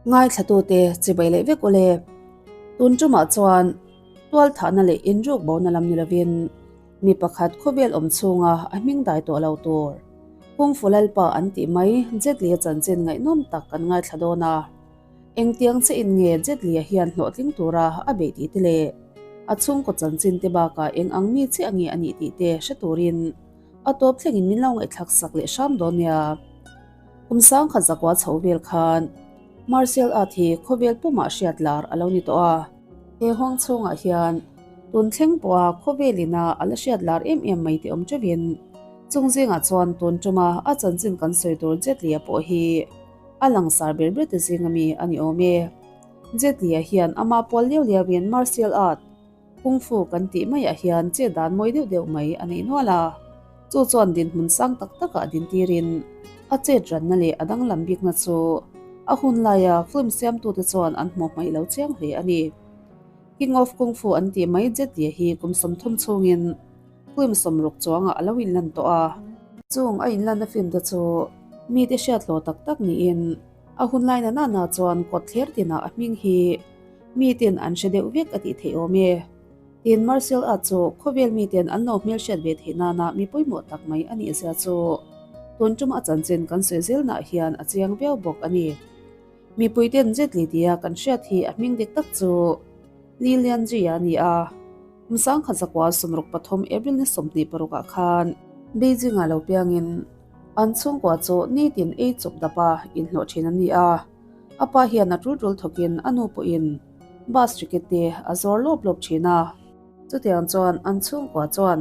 Ngaithlatute chibai leh vek ule. Tun tumah chuan tualthahna leh inruk bona lam ni lovin mi pakhat khawvel awm chhunga a hming dai tawh lo tur Kung Fu Lalpa an tih mai Jet Li-a chanchin ngaihnawm tak kan ngaithla dawn a. Engtiang che in nge Jet Li-a hian hlawhtling tura a beih tih te leh a chhungkaw chanchin te bakah eng ang mi chiah nge a nih tih te hre turin a tawp thlengin min lo ngaihthlak sak leh hram dawn nia. Kum sangkhat zakua chho vel khan martial art hi khawvel pumah hriat lar a lo ni tawh a. He huang chhungah hian tun thleng pawha khawvel ina a la hriat lar em em mai tih awm teuhin chung zingah chuan tun tuma a chanchin kan sawi tur Jet Li-a pawh hi a langsar ber ber te zinga mi a ni awm e. Jet Li-a hian ama pual liau liauin martial art Kung Fu kan tih maiah hian chet dan mawi deuh deuh mai a nei nual a, chu chuan dinhmun sang tak takah dintirin a chet ranna leh a danglam bikna chu a hun laia film siamtute chuan an hmuh hmaih lo chiang hle a ni. King of Kung Fu an tih mai Jet Li hi kum 30 chhungin film 60 chuangah a lo inlan tawh a. Chung a inlanna film te chu mite hriat hlawh tak tak niin a hun lai na nana chuan kawt thler tinah a hming hi Miten an hre deuh vek a tih theih awm e. Tin, martial art chu khawvel miten an lo hmelhriat ve theih nana mi pawimawh tak mai a nih zia chu tun tum a chanchin kan sawi zelnah hian a chiang viau bawk a ni. Mipuiten Jet Li tia kan hriat hi a hming dik tak chu Li Lianji a ni a. Kum 1963 April ni 26 ah khan Beijing-ah lo piangin an chhungkua chu nitin ei chawp dapa inhlawh thin an ni a. A pa hian a tul tul thawkin a nu pawhin bus ticket te a zawr lawp lawp thin a. Chutiang chuan an chhungkua chuan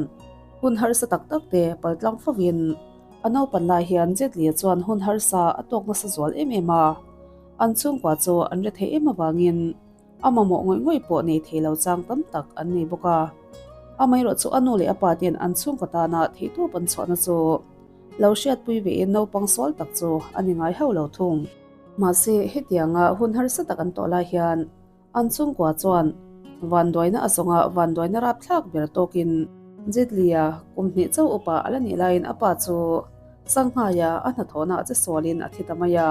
hun harsa tak tak te paltlang fovin a naupan lai hian Jet Li chuan hun harsa a tawk nasa zual em em a. An chhungkua chu an re thei em avangin a mamawh ngawih ngawih pawh nei thei lo chang tam tak an nei bawk a. Amaherawh chu a nu leh a pa ten an chhungkaw tana theihtawp an chhuahna chu lo hriatpui vein naupang sual tak chu a ni ngai hauh lo thung. Mahse, hetianga hun harsa tak an tawh lai hian an chhungkua chuan vanduaina a zawnga vanduaina rapthlak ber tawkin Jet Li-a kum hnih chauh upa a la nih laiin a pa chu Sanghaia a hnathawhna a che sualin a thi ta mai a.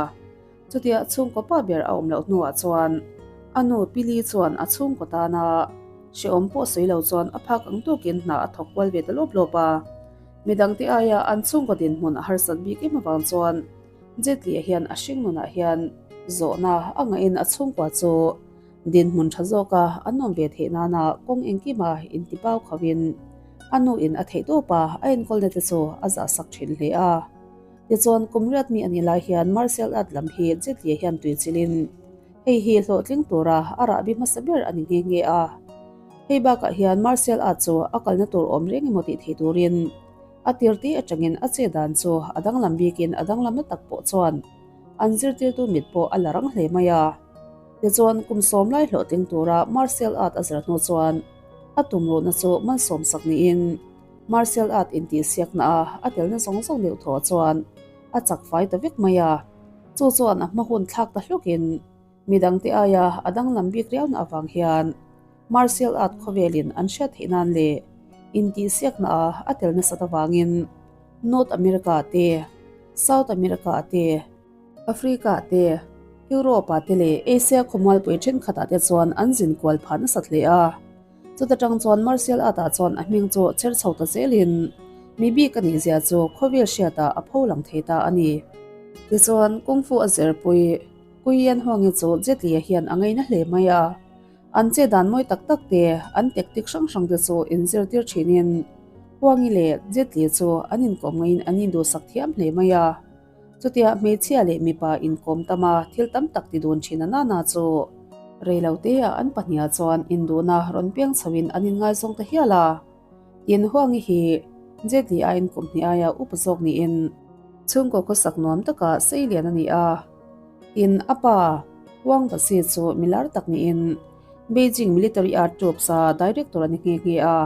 Chutia chhungkaw pa ber a awm loh hnuah chuan a nu Pi Li chuan a chhungkaw tana hrehawm pawh sawi lo chuan a phak ang tawkin hna a thawk kual ve ta lawp lawp a. Midangte aia an chhungkaw dinhmun a harsat bik em avang chuan Jet Li-a hian a hring nunah hian zawhna a ngahin a chhungkua chu dinhmun tha zawka an awm ve theih nana kawng engkima intipau khovin a nuin a theih tawpa a enkawlna te chu a zahsak thin hle a. Tichuan kum riat mi a nih lai hian martial art lam hi Jet Li-a hian tuichilhin hei hi hlawhtling tura a rahbi hmasa ber a ni nghe nghe a. Hei bakah hian martial art chu a kalna tur awm reng emaw tih theih turin a tirti atangin a che dan chu a danglam bikin a danglamna tak pawh chuan an zirtirtu mit pawh a la rang hle mai a. Tichuan kum 10 lai hlawhtling tura martial art a zir hnu chuan a tumruhna chu malsawm sak niin martial art intihsiakna a a telna zawng zawng deuh thaw chuan a chak fai ta vek mai a. Chu chuan a hma hun thlak ta hlukin Midangte aia a danglam bik riauna avang hian martial art khawvelin an hriat theih nan leh intihsiakna a a tel nasat avangin North America te, South America te, Africa te, Europe ah te leh Asia khawmualpui thenkhatah te chuan an zin kual phah nasat hle a. Chuta tang chuan martial art ah chuan a hming chu chher chho ta zelin mi bik a nih zia chu khawvel hriatah a pho lang thei ta a ni. Tichuan Kung Fu a zirpui. Kuian Huangi chu Jet Li-a hian a ngaina hle mai a, an che dan mawi tak tak te, an tactic hrang hrang te chu inzirtir thinin Huangi leh Jet Li chu an inkawm ngaiin an induhsak thiam hle mai a. Chutia hmeichhia leh mipa inkawm tam a thil tam tak ti dun thin a nana chu reiloteah an pahniha chuan induhna rawn piang chhoin an inngaizawng ta hial a. Tin Huangi hi Jet Li aiin kum hnih aia upa zawk niin chhungkaw khawsak nuam taka seilian a ni a. Tin a pa Huang Vasi chu milar tak niin Beijing Military Art Troops-a director a ni nghe nghe a.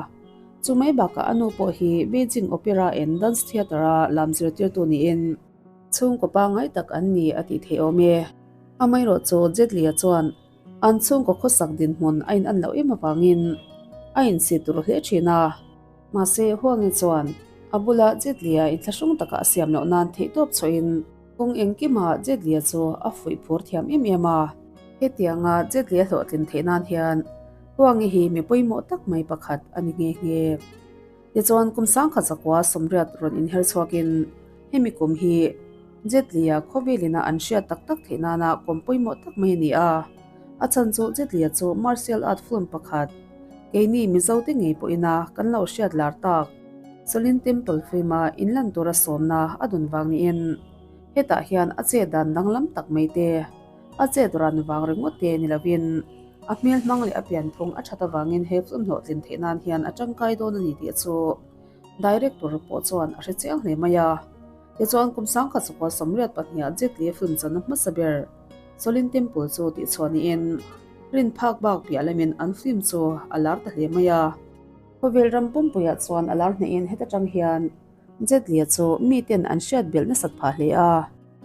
Chu mai bakah a nu pawh hi Beijing Opera and Dance Theatre-a lam zirtirtu niin chhungkaw pangngai tak an ni a tih theih awm e. Amaherawhchu Jet Li-a chuan An chhungkaw khawsak dinhmun a in an loh em avangin a insit tur hle thin a. Mahse, Huangi chuan a bula Jet Li-a inthlahrung taka a siam loh nan theihtawp chhuahin Kawng engkima Jet Li-a chu a fuih phur thiam em em a. Hetianga Jet Li-a hlawhtlin theih nan hian Huangi hi mi pawimawh tak mai pakhat a ni nghe nghe. Tichuan kum sangkhat zakua sawmriat rawn inher chhuakin hemi kum hi Jet Li-a khawvelina an hriat tak tak theih nana kum pawimawh tak mai a ni a. A chhan chu Jet Li-a chu martial art film pakhat keini Mizote ngei pawhina kan lo hriat lar tak Solin Temple film-a inlan tura sawmna a dun vang niin hetah hian a chet dan danglam tak mai te, a chet ran vang ringawt te ni lovin a hmel hmang leh a pianphung a that avangin he film hlawhtlin theih nan hian a tangkai dawn a ni tih chu Director pawh chuan a hre chiang hle mai a. Tichuan kum sangkhat chukua 82ah Jet Li film channa hmasa ber Solin Temple chu tihchhuah niin rin phak bak piah lamin an film chu a lar ta hle mai a. Khawvel ram pumpuiah chuan a lar hnehin heta tang hian Jet Li chu miten an hriat belh nasat phah hle a.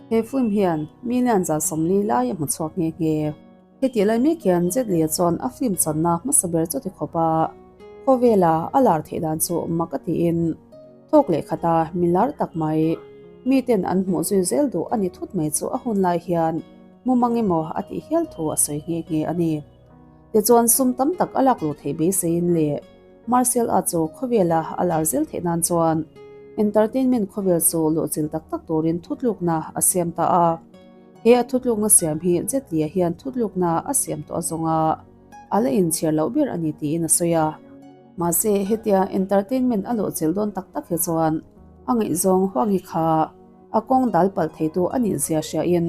He film hian million 40 lai a hmu chhuak nghe nghe. Hetih lai mek hian Jet Li chuan a film channa hmasa ber chu ti khawp a, khawvela a lar theih dan chu mak a tiin thawk leh khata mi lar tak mai miten an hmuh zui zel duh a ni thut mai chu a hun lai hian mumang emaw a tih hial thu a sawi nghe nghe a ni. Tichuan sum tam tak a lak luh theih beiseiin leh martial art chu khawvela a lar zel theih nan chuan entertainment khawvel chu luhchilh tak tak turin thutlukna a siam ta a. He a thutlukna siam hi Jet Li-a hian thutlukna a siam tawh a zawng a, a la inchhiar loh ber a ni tiin a sawi a. Mahse, hetia entertainment a luhchilh dawn tak tak hi chuan a ngaihzawng Huangi kha a kawng dal palh theitu a nih zia hriain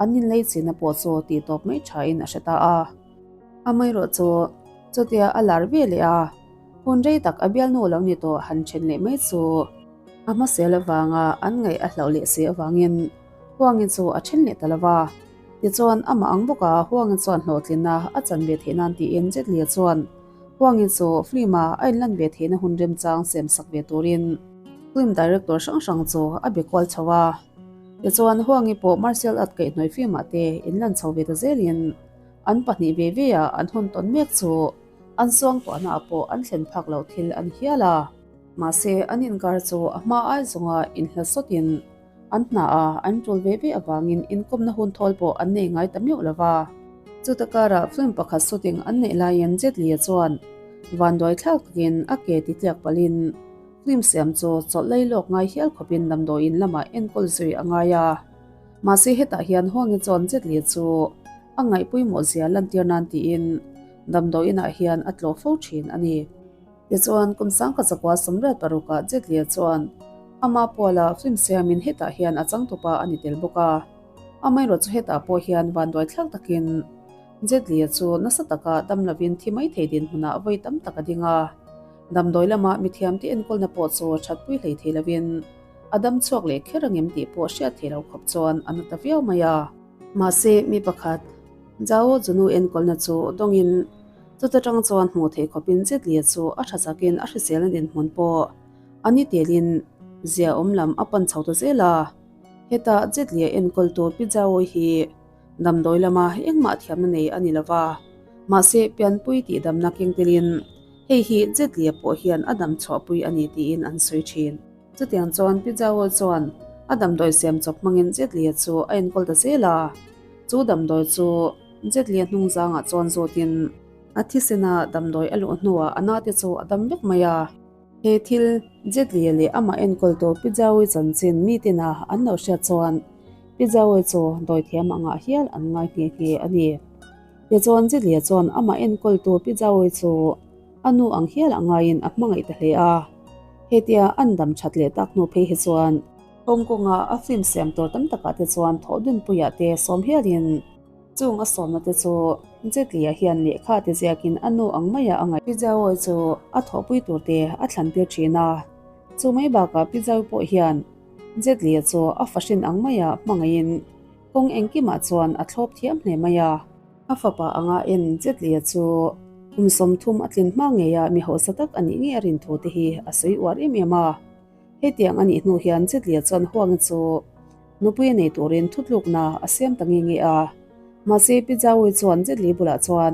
an inlei china pawh chu tih tawp mai thain a hre ta a. Amaherawh chu chutia a lar ve leh a, hun rei tak a bialnu lo ni tawh han then leh mai chu a hmasel avanga an ngaih a hlauh leh si avangin Huangin chu a then leh ta lo va. Tichuan amah ang bawka Huangin chuan hlawhtlinna a chan ve theih nan tiin Jet Li chuan Huangin chu film-a a inlan ve theihna hun remchang siamsak ve turin film director hrang hrang chu a be kual chho a. Tichuan Huangi pawh martial art kaihhnawih film-ah te inlan chho ve ta zelin an pahnih ve ve a an hun tawn mek chu an suangtuahna ah pawh an thlen phak loh thil an hial a. Mahse an inkar chu a hma ai zawnga inhlat sawtin an hna a an tul ve ve avangin inkawmna hun thawl pawh an nei ngai ta meuh lo va. Chuta karah film pakhat shooting an neih laiin Jet Li-a chuan vanduai thlak takin a ke ti tliak palhin film siam chu chawlh lei lawk ngai hial khawpin damdawiin lamah enkawl zui a ngai a. Mahse hetah hian Huangi chuan Jet Li chu a ngaihpawimawh zia lantir nan tiin damdawiinah hian a tlawh fo thin a ni. Tichuan kum 1986ah Jet Li chuan ama puala film siamin hetah hian a changtupa a ni tel bawk a. Amaherawh chu hetah pawh hian vanduai thlak takin Jet Li chu nasa taka dam lovin thi mai thei dinhmunah vawi tam tak a ding a. Damdawi lama mithiamte enkawlna pawh chu thatpui hlei thei lovin a dam chhuak leh kher angem tih pawh hriat thei lo khawp chuan a na ta viau mai a. Mahse, mi pakhat Zhao Junu enkawlna chu dawngin chuta tang chuan hmuh theih khawpin Jet Li chu a tha chakin a hriselna dinhmun pawh a ni telin zia awm lam a pan chho ta zel a. Heta Jet Li-a enkawltu Pi Zhao hi Damdawi lama engmah thiamna nei a ni lo va, mahse pianpui tih damna keng telin hei hi Jet Li-a pawh hian a dam chhuahpui a ni tiin an sawi thin. Chutiang chuan Pi Zhao chuan a damdawi siam chawp hmangin Jet Li-a chu a enkawl ta zel a, chu damdawi chu Jet Li-a hnung zangah chuan zawtin a thisena damdawi a luh hnuah a nate chu a dam vek mai a. He thil Jet Li leh amah enkawltu Pi Zhao-i chanchin meeting-a an lo hriat chuan Pi Zhao-i chu dawithiam angah hial an ngai nghe nghe a ni. Tichuan Jet Li chuan amah enkawltu Pi Zhao-i chu a nu ang hial a ngaiin a hmangaih ta hle a. Hetia an dam that leh tak hnu phei hi chuan Hong Kong-a a film siam tur tam takah te chuan thawh dunpuiah te sawm hialin Chung a sawmna te chu Jet Li-a hian lehkha te ziakin a nu ang maia a ngaih. Pi Zhao chu a thawhpui tur te a thlan tir thin a, chu mai bakah Pi Zhao pawh hian Jet Li-a chu a fahrin ang maia hmangaihin kawng engkimah chuan a thlawp thiam hle mai a. A fapa anga en Jet Li-a chu kum 30 a tlin hma ngeia mi hausa tak a nih ngei a rin thu te hi a sawi uar em em a. Hetiang a nih hnu hian Jet Li-a chuan Huang-i chu Nupui a nei turin thutlukna a siam ta nge nge a. Mahse Pi Zhaoui chuan Jet Li bulah chuan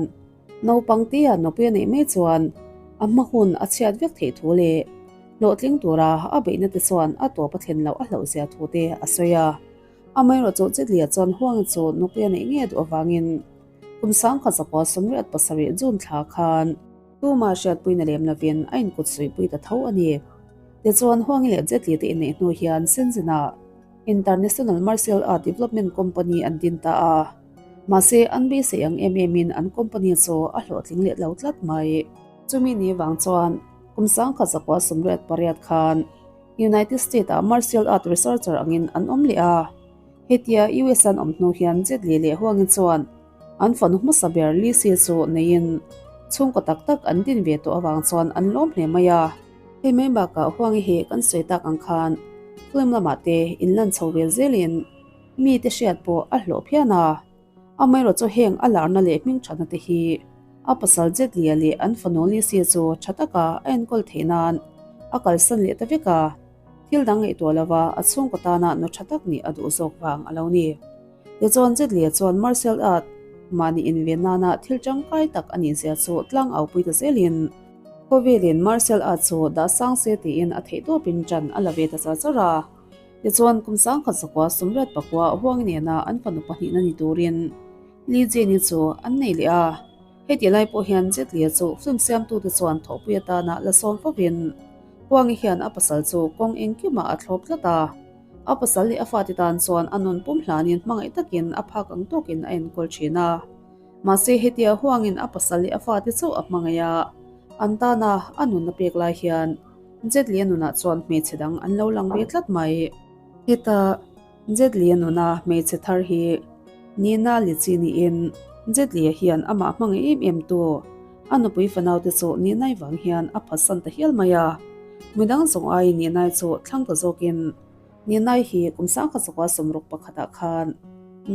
naupang tia nupui a neih mai chuan a hma hun a chhiat vek theih thu leh hlawhtling tura a beihna te chuan a tawp a thlen loh a hlauhzia thu te a sawi a. Amaherawhchu Jet Li-a chuan Huang-i chu nupui a neih ngei duh avangin kum 1987 June thla khan Tuma hriatpuina lem lovin a inkut suihpui ta tho a ni. Tichuan Huang-i leh Jet Li te inneih hnu hian Shenzhen-ah International Martial Art Development Company an din ta a. Mahse, an beisei ang em emin an company chu a hlawhtling leh lo tlat mai. Chumi ni vang chuan kum 1998 khan United States-ah martial art researcher angin an awm leh a. Hetia US an awm hnu hian Jet Li leh Huang-i chuan an fanu hmasa ber Li Si chu neiin chhungkaw tak tak an din ve tawh avang chuan an lawm hle mai a. Hei mai bakah Huang-i hi kan sawi tak ang khan film lamah te inlan chho vel zelin mite hriat pawh a hlawh phian a. Amaherawhchu heng a larna leh hming thatna te hi a pasal Jet Lia leh an fanu Li Si chu tha taka a enkawl theih nan a kalsan leh ta vek a, thil dang ngaihtuah lova a chhungkaw tana nu tha tak nih a duh zawk vang a lo ni. Tichuan Jet Lia chuan martial art mahni inven nana thil tangkai tak a nih zia chu tlang au pui ta zelin khawvelin martial art chu dah sang se tiin a theihtawpin tan a la ve ta char char a. Tichuan, kum 1900 sumriat pakua Huang nena an fanu pahnihna ni turin Li Jin-i chu an nei leh a. Heti lai pawh hian Jet Li-a chu film siamtute chuan thawhpui atana la sawm fovin Huang-i hian a pasal chu kawng engkimah a thlawp tlat a. A pasal leh a fate tan chuan a nun pum hlanin hmangaih takin a phak ang tawkin a enkawl thin a. Mahse, hetia Huang-in a pasal leh a fate chauh a hmangaih a, an tana a nun a pek lai hian Jet Li-a nunah chuan hmeichhe dang an lo lang ve tlat mai. Heta Jet Li-a nuna hmeichhe thar hi Nina Lichi niin Jet Li-a hian amah hmangaih em em tu a nupui fanaute chu Ninai vang hian a phatsan ta hial mai a. Midang zawng aiin Ninai chu thlang ta zawkin Ninai hi kum 1961 ah khan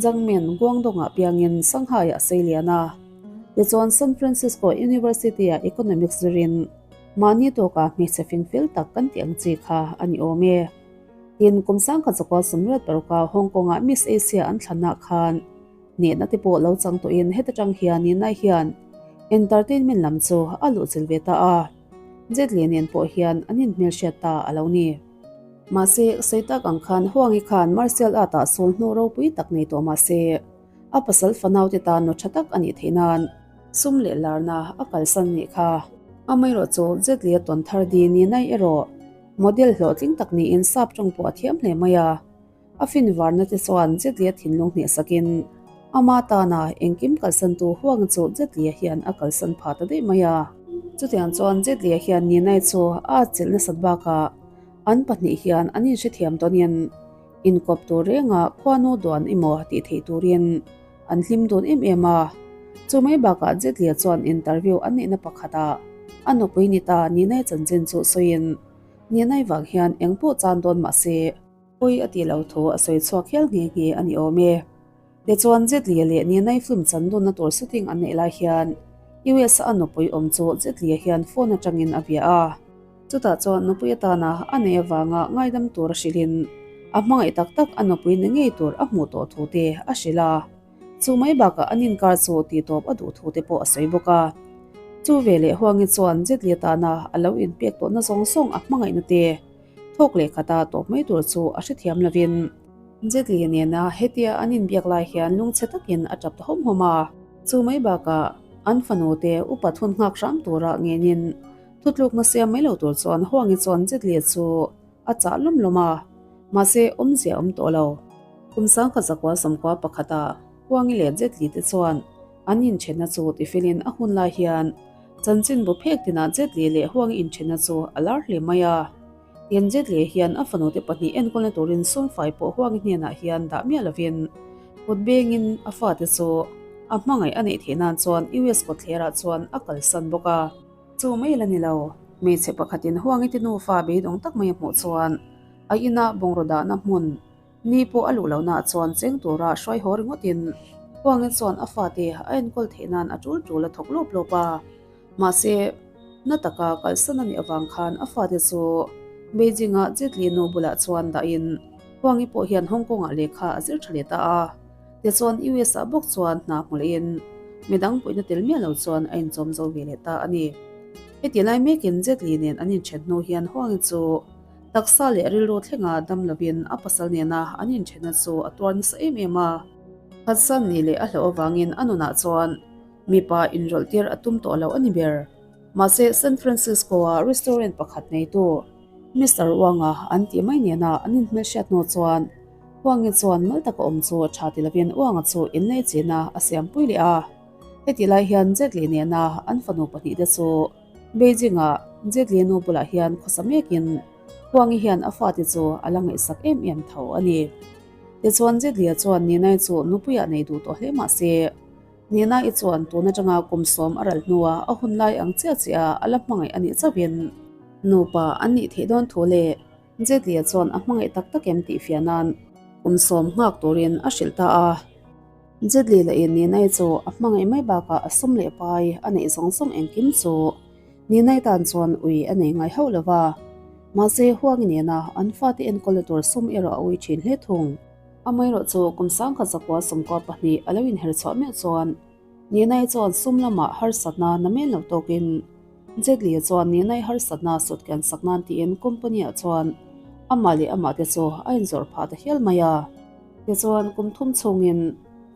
Jiangmen, Guangdong-ah piangin Shanghai-ah a sei lian a. Tichuan San Francisco University-ah Economics zirin Mahni tawkah hmeichhe fing fel tak kan tih ang chi kha a ni awm e. Tin, kum 1986 Hong Kong-ah Miss Asia an thlanah khan hnehna te pawh lo chang tawhin heta tang hian Nina hian entertainment lam chu a luhchilh ve ta a. Jet Li nen pawh hian an inhmelhriat ta a lo ni. Mahse, sawi tak ang khan Huang-i khan martial art-ah sawl hnu ropui tak nei tawh mahse, a pasal fanaute tan nu tha tak a nih theih nan, Sum leh larna a kalsan nih kha. Amaherawh chu Jet Li a tawn thar di ni nai erawh model hlawhtling tak niin sap tawng pawh a thiam hle mai a. A fin varna te chuan Jet Li a thinlung hnehsakin ama tana engkim kalsantu huang chu Jet Li-a hian a kalsan phah ta daih mai a. Chutiang chuan Jet Li-a hian Ninai chu a atchilh nasat bakah an pahnih hian an inhrethiam tawnin inkawp tur renga khuanu duan emaw tih theih turin An hlim dun em em a. Chu mai bakah Jet Li chuan interview an neihna pakhatah a nupui ni ta Ninai chanchin chu sawiin Ninai vang hian eng pawh chan dawn mah se pawi a tih lo thu a sawi chhuak hial nghe nghe a ni awm e. Tichuan Jet Li leh Ninai film chan dunna tur shooting an neih lai hian US a a nupui awm chu Jet Li hian phone atangin a bia a. Chutah chuan nupui atana a nei avanga ngaidam tur a hrilhin a hmangaih tak tak a nupui ni ngei tur a hmuh tawh thu te a hrilh a. Chu mai bakah an inkar chu tihtawp a duh thu te pawh a sawi bawk a. Chu veleh Huangi chuan Jet Li atana a lo inpek tawhna zawng zawng a hmangaihna te thawk leh khata tawp mai tur chu a hrethiam lovin Jet Li nena hetia an inbiak lai hian lungchhe takin a tap ta hawm hawm a. Chu mai bakah an fanu te upa thun nghak hram tura ngenin Thutlukna siam mai lo tur chuan Huangi chuan Jet Li chu a chah lawm lawm a, mahse awmzia a awm tawh lo. Kum 1991 pakhata Huangi leh Jet Li te chuan an inthenna chu tifilin a hun lai hian chanchinbu phek tinah Jet Li leh Huangi inthenna chu a lar hle mai a. Tin, Jet Li hian a fanute pahnih enkawlna turin sumfai pawh Huangi hnenah hian dah miah lovin kut bengin a fate chu a hmangaih a neih theih nan chuan US kawtthlerah chuan a kalsan bawk a. Chu mai la ni lo, hmeichhe pakhatin Huangiti nufa beidawng tak mai a hmuh chuan a ina bungraw dahna hmun ni pawh a luh lohnaah chuan cheng tura hruai haw ringawtin Huangin chuan a fate a enkawl theih nan a tul tul a thawk lawp lawp a. Mahse, na taka kalsan a nih avang khan a fate chu Beijing-a Jet Li nu bulah chuan dahin Huangi pawh hian Hong Kong-ah lehkha a zir tha leh ta a. Tichuan US-ah bawk chuan hna hmu lehin midang puihna tel miah lo chuan a inchawm zo ve leh ta a ni. Heti lai mekin Jet Li nen an inthen hnu hian Huang-i chu Taksa leh rilru thlenga dam lovin a pasal nena an inthenna chu a tuar nasa em em a. Phatsan nih leh a hlauh avangin a nunah chuan mipa inrawlh tir a tum tawh lo a ni ber. Mahse, San Francisco-a restaurant pakhat neitu Mister Wang-a an tih mai nena an inhmelhriat hnu chuan Huangi chuan mal taka awm chu tha ti lovin Wang-a chu inlei china a siampui leh a. Hetih lai hian Jet Li nena an fanu pahnihte chu Beijing-ah Jet Li nu bulah hian khawsa mekin Huangi hian a fate chu a la ngaihsak em em tho a ni. Tichuan Jet Li-a chuan Ninai chu nupuiah nei duh tawh hle mah se, Ninai chuan tun atanga kum sawm a ral hnua a hun lai ang chiah chiah a la hmangaih a nih chauhin nupa an nih theih dawn thu leh Jet Li-a chuan a hmangaih tak tak em tih fiah nan kum sawm nghak turin a hrilh ta a. Jet Li lah in Ninai chu a hmangaih mai bakah a sum leh pai a neih zawng zawng engkim chu Ninai tan chuan ui a nei ngai hauh lo va. Mahse Huangi nena an fate enkawlna tur sum erawh a ui thin hle thung. Amaherawh chu kum sangkhat zakua sawmkua pahnih a lo inher chhuah meuh chuan Ninai chuan sum lamah harsatna na mel lo tawkin Jet Li chuan Ninai harsatna sut kian sak nan tiin company-ah chuan amah leh amah te chu a inzawrh phah ta hial mai a. Tichuan, kum thum chhungin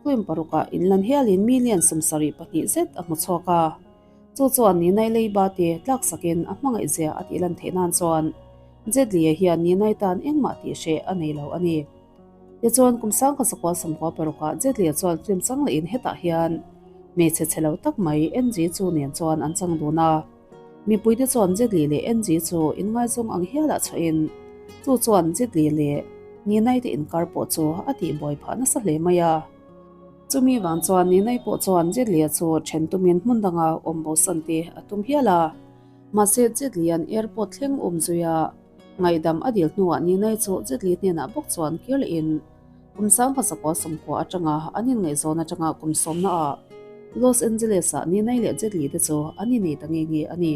film parukah inlan hialin million 72 zet a hmu chhuak a. Chu chuan Ninai leiba te tlaksakin a hmangaihzia a tih lan theih nan chuan Jet Li-a hian Ninai tan engmah tih hreh a nei lo a ni. Tichuan, kum 1996ah Jet Li-a chuan film chang lehin hetah hian hmeichhe chhe lo tak mai NG Chu nen chuan an chang dun a. Mipuite chuan Jet Li leh NG chu inngaizawng ang hialah chhuahin chu chuan Jet Li leh Ninai te inkar pawh chu a tihbuai phah nasa hle mai a. Chumi vang chuan Ninai pawh chuan Jet Li-a chu then tumin hmun danga awm bosan te a tum hial a. Mahse Jet Li-a'n airport thleng um zuia ngaihdam a dil hnuah Ninai chu Jet Li hnenah bawk chuan kir lehin Kum 1990 atanga an inngaihzawn atanga kum sawmnaah Los Angeles-ah Ninai leh Jet Li te chu an innei ta nge nge a ni.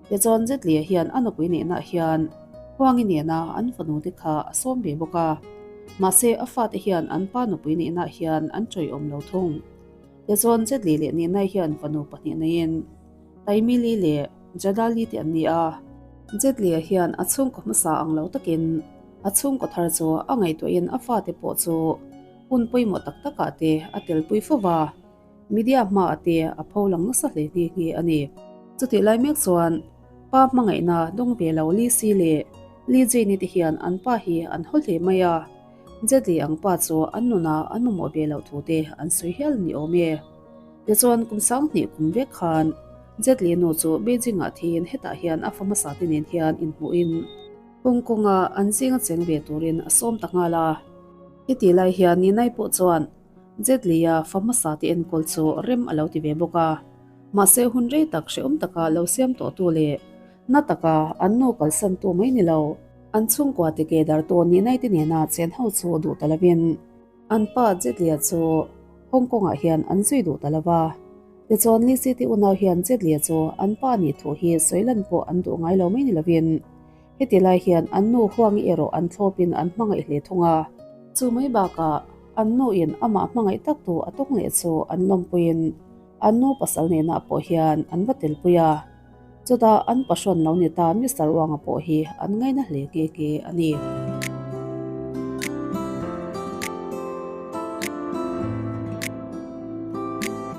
Tichuan Jet Li-a hian a nupui neihnaah hian Huangi nena an fanu te kha a sawm ve bawk a. Mahse a fate hian an pa nupui neihnaah hian an ṭawiawm lo thung. Tichuan Jet Li leh Ninai hian fanu pahnih neiin Taimi Li leh Jada Li te an ni a. Jet Li-a hian a chhungkaw hmasa ang lo takin A chhungkaw thar chu a ngaihtuahin a fate pawh chu hun pawimawh tak takah te a telpui fo va, media hmaah te a pho lang nasa hle nghe nghe a ni. Chutih lai mek chuan pa hmangaihna dawng ve lo Lee Si leh Lee Jane-i te hian an pa hi an haw hle mai a, Jet Li ang pa chu an nunah an mamawh ve loh thu te an sawi hial ni awm e. Tichuan kum sanghnih kum vek khan Jet Li nu chu Beijing-ah thiin hetah hian a fa hmasa te nen hian inhmuhin, Hong Kong-a an zinga cheng ve turin a sawm ta nghal a. Heti lai hian Ninai pawh chuan Jet Li-a fa hmasa te enkawl chu rem a lo ti ve bawk a. Mahse hun rei tak hrehawm taka lo siam tawhtu leh na taka an nu kalsantu mai ni lo, an chhungkua te ke dartu Ninai te nena chen ho chu duh ta lovin An pa Jet Li-a chu Hong Kong-ah hian an zui duh ta lo va. Tichuan Lee City unau hian Jet Li-a chu an pa nih thu hi sawi lan pawh an duh ngai lo mai ni lovin heti lai hian an nu Huangi erawh an thlawpin an hmangaih hle thung a. Chu mai bakah an nuin amah hmangaih tak tu a tawng leh chu an lawmpuiin an nu pasal nenah pawh hian an va telpui a. Chutah an pahrawn lo ni ta Mister Wang-a pawh hi an ngaina hle nghe nghe a ni.